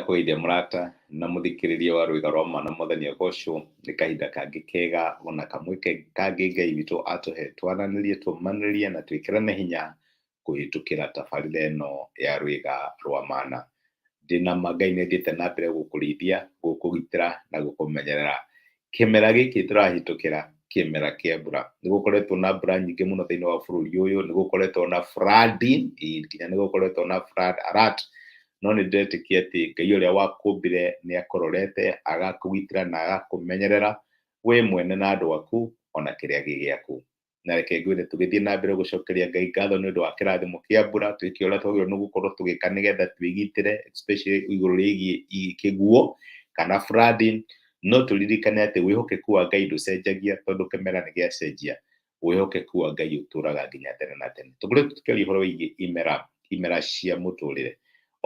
Nĩndakũgeithia mũrata na mũthikĩrĩria wa Rwĩga rwa Ma na Mwathani agocwo. Nĩ kahinda kangĩ kega ona kamweke kangĩ Ngai witũ atũhe twaranĩrie, tũmanĩrie na twĩkĩrane hinya kũhĩtũkĩra tabarĩra ĩno ya Rwĩga rwa Mana. Ndĩna ma Ngai nĩathiĩte na mbere gũkũrĩithia, gũkũgitĩra na gũkũmenyerera. Kĩmera gĩkĩ tũrahĩtũkĩra kĩmera kĩa mbura. Nĩ gũkoretwo na mbura nyingĩ mũno thĩinĩ wa bũrũri ũyũ, nĩ gũkoretwo na flooding, nginya nĩ gũkoretwo na flood alert, no nĩ ndĩretĩkia atĩ Ngai ũrĩa wakũmbire nĩ akũrorete, agakũgitĩra na agakũmenyerera we mwene na andũ aku ona kĩrĩa gĩ gĩaku. Na reke ngwĩre tũgĩthiĩ na mbere gũcokeria Ngai ngatho nĩ ũndũ wa kĩrathimo kĩa mbura, twĩke ũrĩa twagĩrĩirwo nĩ gũkorwo tũgĩka nĩgetha twĩgitĩre especially igũrũ rĩgiĩ kĩguo kana flooding, no tũririkane atĩ wĩhokeku wa Ngai ndũcenjagia tondũ kĩmera nĩ gĩacenjia, wĩhokeku wa Ngai ũtũraga nginya tene na tene. Tũkoretwo tũkĩaria ũhoro wĩgiĩ imera, imera cia mũtũrĩre.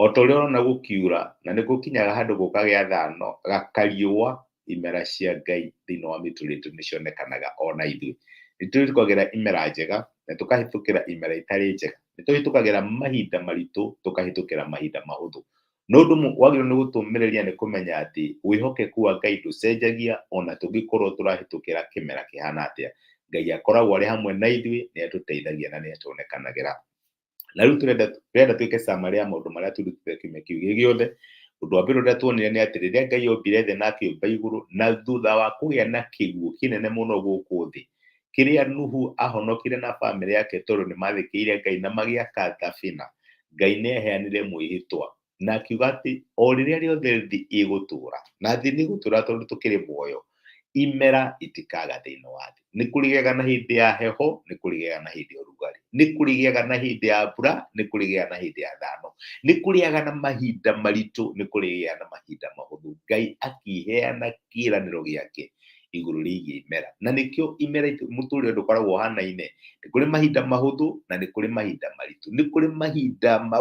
O ta ũrĩa ũrona gũkiura na nĩ gũkinyaga handũ gũkagĩa thano, gakariũa, imera cia Ngai thĩinĩ wa mĩtũrĩre itũ nĩ cionekanaga ona ithuĩ. Nĩ tũhĩtũkagĩra imera njega na tũkahĩtũkĩra imera itarĩ njega. Nĩ tũhĩtũkagĩra mahinda maritũ, tũkahĩtũkĩra mahinda mahũthũ. No ũndũ ũmwe wagĩrĩirwo nĩ gũtũmĩrĩria nĩ kũmenya atĩ wĩhokeku wa Ngai ndũcenjagia ona tũngĩkorwo tũrahĩtũkĩra kĩmera kĩhana atĩa. Ngai akoragwo arĩ hamwe na ithuĩ, nĩ atũteithagia na nĩ atuonekanagĩra. Na rĩu tũrenda twĩke summary ya maũndũ marĩa twĩrutĩte kiumia kĩu gĩ gĩothe. Ũndũ wa mbere ũrĩa tuonire nĩ atĩ rĩrĩa Ngai ombire thĩ na akĩũmba igũrũ, na thutha wa kũgĩa na kĩguũ kĩnene mũno gũkũ thĩ, kĩrĩa Nuhu ahonokire na bamĩrĩ yake tondũ nĩ mathĩkĩire Ngai na magĩaka thabina, Ngai nĩ aheanire mwĩhĩtwa na akiuga atĩ o rĩrĩa rĩothe thĩ ĩgũtũra, na thĩ nĩ ĩgũtũra tondũ tũkĩrĩ muoyo, imera itikaga thĩinĩ wa thĩ. Nĩ kũrĩgĩaga na hĩndĩ ya heho, nĩ kũrĩgĩaga na hĩndĩ ya ũrugarĩ, nĩ kũrĩgĩaga na hĩndĩ ya mbura, nĩ kũrĩgĩaga na hĩndĩ ya thano, nĩ kũrĩaga na mahinda maritũ, nĩ kũrĩgĩaga na mahinda mahũthũ. Ngai akĩheana kĩĩranĩro gĩake igũrũ rĩgiĩ imera, na nĩkĩo imera mũtũrĩre ndũkoragwo ũhanaine. Nĩ kũrĩ mahinda mahũthũ na nĩ kũrĩ mahinda maritũ, nĩ kũrĩ mahinda ma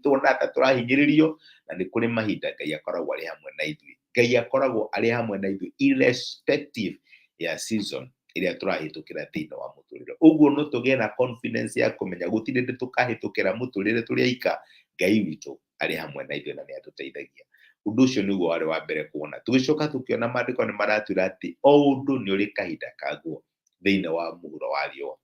tuonaga ta tũrahinyĩrĩrio, na nĩ kũrĩ mahinda Ngai akoragwo arĩ hamwe na ithuĩ. Ngai akoragwo arĩ hamwe na ithuĩ irrespective ya season ĩrĩa tũrahĩtũkĩra thĩinĩ wa mũtũrĩre. Ũguo no tũgĩe na confidence ya kũmenya gũtirĩ hĩndĩ tũkahĩtũkĩra mũtũrĩre tũrĩ aika, Ngai witũ arĩ hamwe na ithuĩ na nĩ atũteithagia. Ũndũ ũcio nĩguo warĩ wa mbere kuona. Tũgĩcoka tũkĩona maandĩko nĩ maratwĩra atĩ o ũndũ nĩ ũrĩ kahinda kaguo thĩinĩ wa mũhuro wa riũa.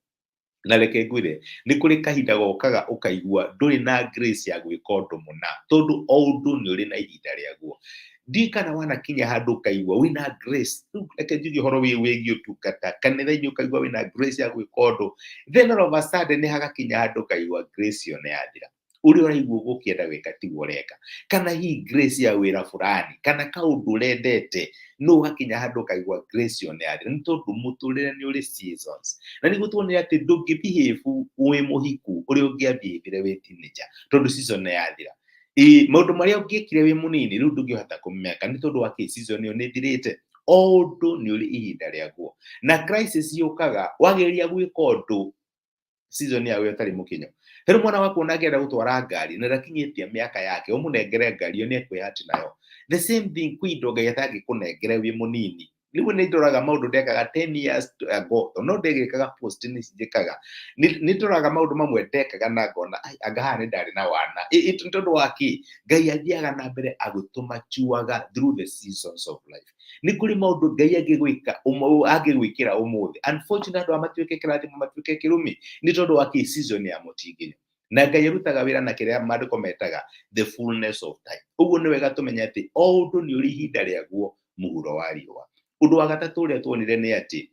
Na reke ngwĩre, nĩ kũrĩ kahinda gokaga ũkaigua ndũrĩ na grace ya gwĩka ũndũ mũna, tondũ o ũndũ nĩ ũrĩ na ihinda rĩaguo. Ndiũĩ kana wanakinya handũ ũkaigua wĩna grace, rĩu reke njuge ũhoro wĩgiĩ ũtungata, kanitha-inĩ ũkaigua wĩna grace ya gwĩka ũndũ, then all of a sudden nĩ hagakinya handũ ũkaigua grace ĩyo nĩ yathira. Ũrĩa ũraigua ũgũkĩenda gwĩka tiguo ũreka, kana hihi grace ya wĩra fulani, kana kaũndũ ũrendete, no ũgakinya handũ ũkaigua grace ĩyo nĩ yathira, nĩ tondũ mũtũrĩre nĩ ũrĩ seasons. Na nĩguo tuonire atĩ ndũngĩ behave wĩ mũhiku ũrĩa ũngĩa behave wĩ teenager, tondũ season nĩ yathira. Ĩ maũndũ marĩa ũngĩekire wĩ mũnini rĩu ndũngĩhota kũmeka nĩ tondũ wa kĩ? Season ĩyo nĩ ĩthirĩte. O ũndũ nĩ ũrĩ ihinda rĩaguo, na crisis yũkaga wageria gwĩka ũndũ season yawe ũtarĩ mũkinyo. Rĩu mwana waku ona angĩenda gũtwara ngari na ndakinyĩtie mĩaka yake, ũmũnengere ngari ĩyo nĩ ekwĩhati nayo. The same thing, kwĩ indo Ngai atangĩkũnengere wĩ mũnini. Rĩu nĩ ndoraga maũndũ ndekaga 10 years ago, tondũ no ndĩgĩkaga post nĩ njĩkaga, nĩ ndoraga maũndũ mamwe ndekaga na ngona ai anga haha nĩ ndarĩ na wana. Nĩ tondũ wa kĩ? Ngai athiaga na mbere agĩtũmachuaga through the seasons of life. Nĩ kũrĩ maũndũ Ngai angĩgwĩka angĩgwĩkĩra ũmũthĩ, unfortunately andũ aya matuĩke kĩrathimo, matuĩke kĩrumi, nĩ tondũ wa kĩ? Season ya mũtinginyo. Na Ngai arutaga wĩra na kĩrĩa maandĩko metaga the fullness of time. Ũguo nĩ wega tũmenye atĩ o ũndũ nĩ ũrĩ ihinda rĩaguo mũhuro wa riũa. Ũndũ wa gatatũ ũrĩa tuonire nĩ atĩ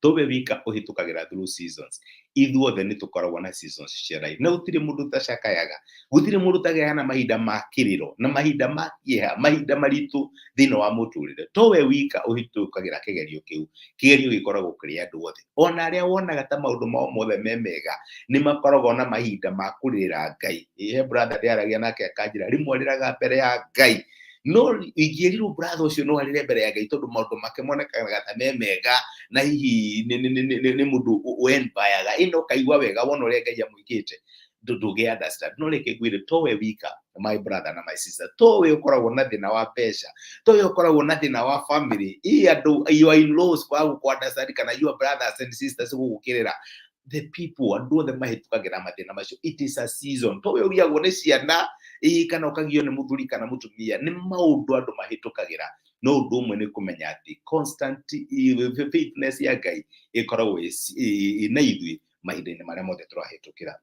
towe wika ũhĩtũkagĩra through seasons, ithuothe nĩ tũkoragwo na seasons cia life, na gũtirĩ mũndũ ũtacakayaga, gũtirĩ mũndũ ũtagĩaga na mahinda ma kĩrĩro na mahinda ma kĩeha, mahinda maritũ thĩinĩ wa mũtũrĩre. Towe wika ũhĩtũkagĩra kĩgerio kĩu, kĩgerio gĩkoragwo kũrĩ andũ othe, ona arĩa wonaga ta maũndũ mao mothe me mega nĩ makoragwo na mahinda ma kũrĩrĩra Ngai. He brother ndĩaragia nake akanjĩra rĩmwe arĩraga mbere ya Ngai, no ingĩrirwo brother ũcio no arĩre mbere ya Ngai tondũ maũndũ make monekaga ta me mega, na hihi nĩ mũndũ wenvayaga ĩno ũkaigua wega wona ũrĩa Ngai amwĩkĩte, ndũngĩ understand. No reke ngwĩre, towe wika, my brother na my sister, towe ũkoragwo na thĩna wa mbeca, towe ũkoragwo na thĩna wa family, ĩ andũ your in-laws kwaga gũkũ understand, kana your brothers and sisters gũgũkĩrĩra, the people, andũ othe mahĩtũkagĩra mathĩna macio. It is a season. Towe ũgiagwo nĩ ciana, Ĩĩ, kana ũkagio nĩ mũthuri kana mũtumia, nĩ maũndũ andũ mahĩtũkagĩra. No ũndũ ũmwe nĩ kũmenya atĩ constant faithfulness ya Ngai ĩkoragwo ĩ na ithuĩ mahinda-inĩ marĩa mothe tũrahĩtũkĩra.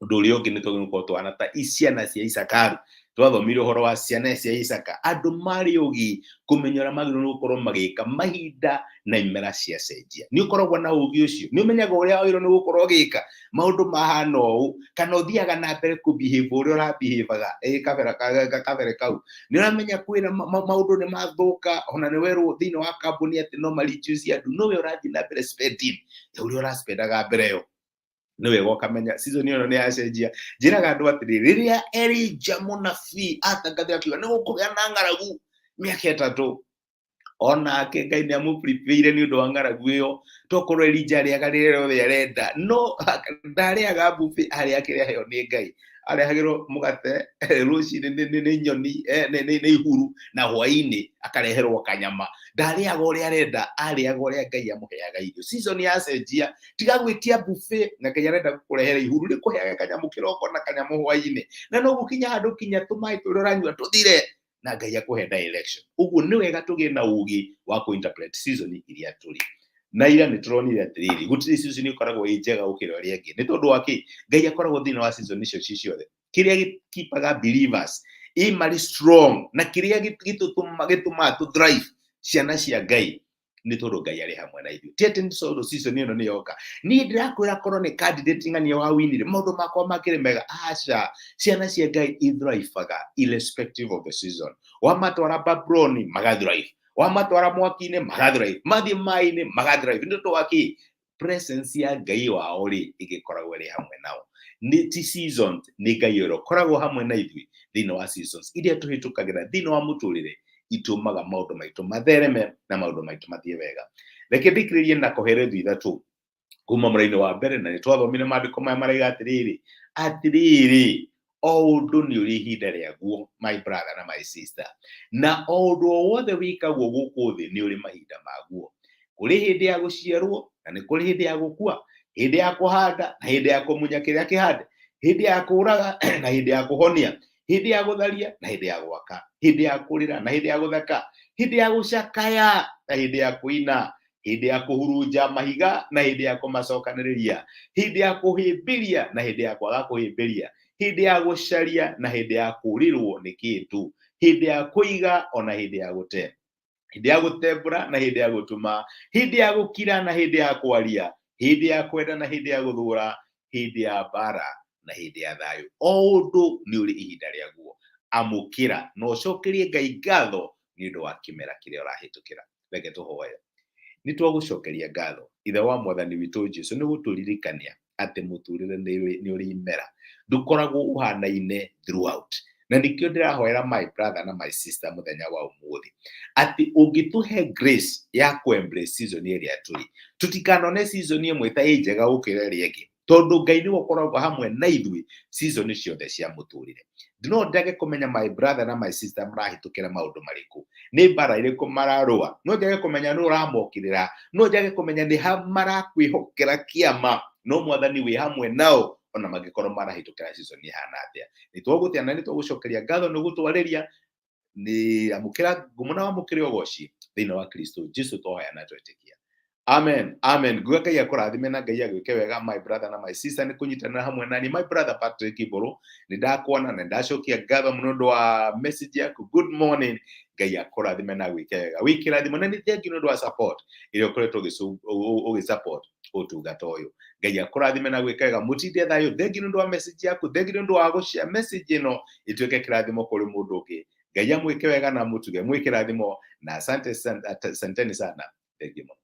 Ũndũ ũrĩa ũngĩ nĩ twagĩrĩirwo gũkorwo tũhana ta ciana cia Isakaru. Twathomire ũhoro wa ciana cia Isaka, andũ marĩ ũgĩ kũmenya ũrĩa magĩrĩirwo nĩ gũkorwo magĩka mahinda na imera ciacenjia. Nĩ ũkoragwo na ũgĩ ũcio, nĩ ũmenyaga ũrĩa wagĩrĩirwo nĩ gũkorwo ũgĩka maũndũ mahana ũũ, kana ũthiaga na mbere kũ behave ũrĩa ũra behave-aga kabere kau. Nĩ ũramenya kwĩna maũndũ nĩ mathũka, ona nĩ werwo thĩinĩ wa kambuni atĩ no ma reduce andũ, no we ũrathiĩ na mbere spending ũrĩa ũraspendaga mbere ĩyo. Nĩ wega ũkamenya season ĩno nĩ yacenjia. Njĩraga andũ atĩrĩ, rĩrĩa Elijah mũnabii atangathire akiuga nĩ gũkũgĩa na ng'aragu mĩaka 3, onake Ngai nĩ amũprepare nĩ ũndũ wa ng'aragu ĩyo. Tokorwo Elijah arĩaga rĩrĩa rĩothe arenda, no ndarĩaga buffet, arĩa kĩrĩa aheo nĩ Ngai. Arehagĩrwo mũgate rũcinĩ nĩ nyoni, nĩ ihuru, na hwaĩ-inĩ akareherwo kanyama. Ndarĩaga ũrĩa arenda, arĩaga ũrĩa Ngai amũheaga irio. Season yacenjia, tiga gwĩtia buffet, na Ngai arenda gũkũrehera ihuru rĩkũheage kanyamũ kĩroko na kanyamũ hwaĩ-inĩ, na no gũkinya handũ kinya tũmaĩ tũrĩa ũranyua tũthire, na Ngai akũhe direction. Ũguo nĩ wega tũgĩe na ũgĩ wa kũ-interpret season iria tũrĩ. Na ira nĩ tũronire atĩrĩrĩ, gũtirĩ season ĩkoragwo ĩ njega gũkĩra ĩrĩa ĩngĩ. Nĩ tondũ wa kĩ? Ngai akoragwo thĩinĩ wa season icio ci ciothe. Kĩrĩa gĩkipaga believers ĩ marĩ strong, na kĩrĩa gĩtũmaga tũ thrive ciana cia Ngai, nĩ tondũ Ngai arĩ hamwe na ithuĩ. Ti atĩ nĩ tondũ season ĩno nĩ yoka. Niĩ ndĩrakwĩra korwo nĩ candidate ng'ania wa winire, maũndũ makwa makĩrĩ mega. Aca, ciana cia Ngai ithrivaga irrespective of the season. Wamatwara Babuloni magathrive, wamatwara mwaki-inĩ magathrive, mathiĩ maĩ-inĩ magathrive. Nĩ ũndũ wa kĩ? Presence ya Ngai wao rĩ ĩgĩkoragwo ĩrĩ hamwe nao. Nĩ ti seasons, nĩ Ngai ũrĩa ũkoragwo hamwe na ithuĩ thĩinĩ wa seasons iria tũhĩtũkagĩra thĩinĩ wa mũtũrĩre, itũmaga maũndũ maitũ mathereme na maũndũ maitũ mathiĩ wega. Reke ndĩkĩrĩrie na Kohelethu 3 kuma mũraini wa mbere, na nĩ twathomire maandĩko maya maraiga atĩrĩrĩ, atĩrĩrĩ, o ũndũ nĩ ũrĩ ihinda rĩaguo, my brother na my sister, na o ũndũ o wothe wĩkagwo gũkũ thĩ nĩ ũrĩ mahinda maguo. Kũrĩ hĩndĩ ya gũciarwo na nĩ kũrĩ hĩndĩ ya gũkua, hĩndĩ ya kũhanda na hĩndĩ ya kũmunya kĩrĩa kĩhande, hĩndĩ ya kũũraga na hĩndĩ ya kũhonia, hĩndĩ ya gũtharia na hĩndĩ ya gwaka, hĩndĩ ya kũrĩra na hĩndĩ ya gũtheka, hĩndĩ ya gũcakaya na hĩndĩ ya kũina, hĩndĩ ya kũhurunja mahiga na hĩndĩ ya kũmacokanĩrĩria, hĩndĩ ya kũhĩmbĩria na hĩndĩ ya kwaga kũhĩmbĩria, hĩndĩ ya gũcaria na hĩndĩ ya kũũrĩrwo nĩ kĩndũ, hĩndĩ ya kũiga ona hĩndĩ ya gũte, hĩndĩ ya gũtembũra na hĩndĩ ya gũtuma, hĩndĩ ya gũkira na hĩndĩ ya kwaria, hĩndĩ ya kwenda na hĩndĩ ya gũthũra, hĩndĩ ya mbara na hĩndĩ ya thayũ. O ũndũ nĩ ũrĩ ihinda rĩaguo. Amũkĩra na ũcokerie Ngai ngatho nĩ ũndũ wa kĩmera kĩrĩa ũrahĩtũkĩra. Reke tũhoe. Nĩ twagũcokeria ngatho, Ithe wa Mwathani witũ Jesu, nĩ gũtũririkania atĩ mũtũrĩre nĩ ũrĩ imera, ndũkoragwo ũhanaine throughout. Na nĩkĩo ndĩrahoera my brother na my sister mũthenya wa ũmũthĩ, atĩ ũngĩtũhe grace ya kũ embrace season ĩrĩa tũrĩ, tũtikanone season ĩmwe ta ĩ njega gũkĩra ĩrĩa ĩngĩ, tondũ Ngai nĩwe ũkoragwo hamwe na ithuĩ season ciothe cia mũtũrĩre. No njage kũmenya my brother na my sister marahĩtũkĩra maũndũ marĩkũ, nĩ mbara ĩrĩkũ mararũa, no njage kũmenya nũ ũramokĩrĩra, no njage kũmenya nĩ ha marakwĩhokera kĩama, no Mwathani wĩ hamwe nao ona mangĩkorwo marahĩtũkĩra season ĩhana atĩa. Nĩ twagũtĩa na nĩ twagũcokeria ngatho nĩ gũtwarĩria. Nĩ amũkĩra ngumo na wamũkĩre ũgoci thĩinĩ wa Kristo Jesu twahoya na twetĩkia. Amen. Amen. Nguga Ngai akũrathime na Ngai agwĩke wega, my brother na my sister, nĩ kũnyitanĩra hamwe nani. My brother Patrick Mbũrũ, nĩ ndakuona na ndacokia ngatho mũno ũndũ wa message yaku. Good morning. Ngai akũrathime na agwĩke wega. Wĩ kĩrathimo na nĩ thank you nĩ ũndũ wa support ĩrĩa ũkoretwo ũgĩ support ũtungata ũyũ. Ngai akũrathime na gwĩka wega. Mũtinde thayũ. Thank you nĩ ũndũ wa message yaku. Thank you nĩ ũndũ wa gũshare message ĩno ĩtuĩke kĩrathimo kũrĩ mũndũ ũngĩ. Ngai amwĩke wega na amũtuge. Mwĩ kĩrathimo na asante, asanteni sana. Thank you mũno.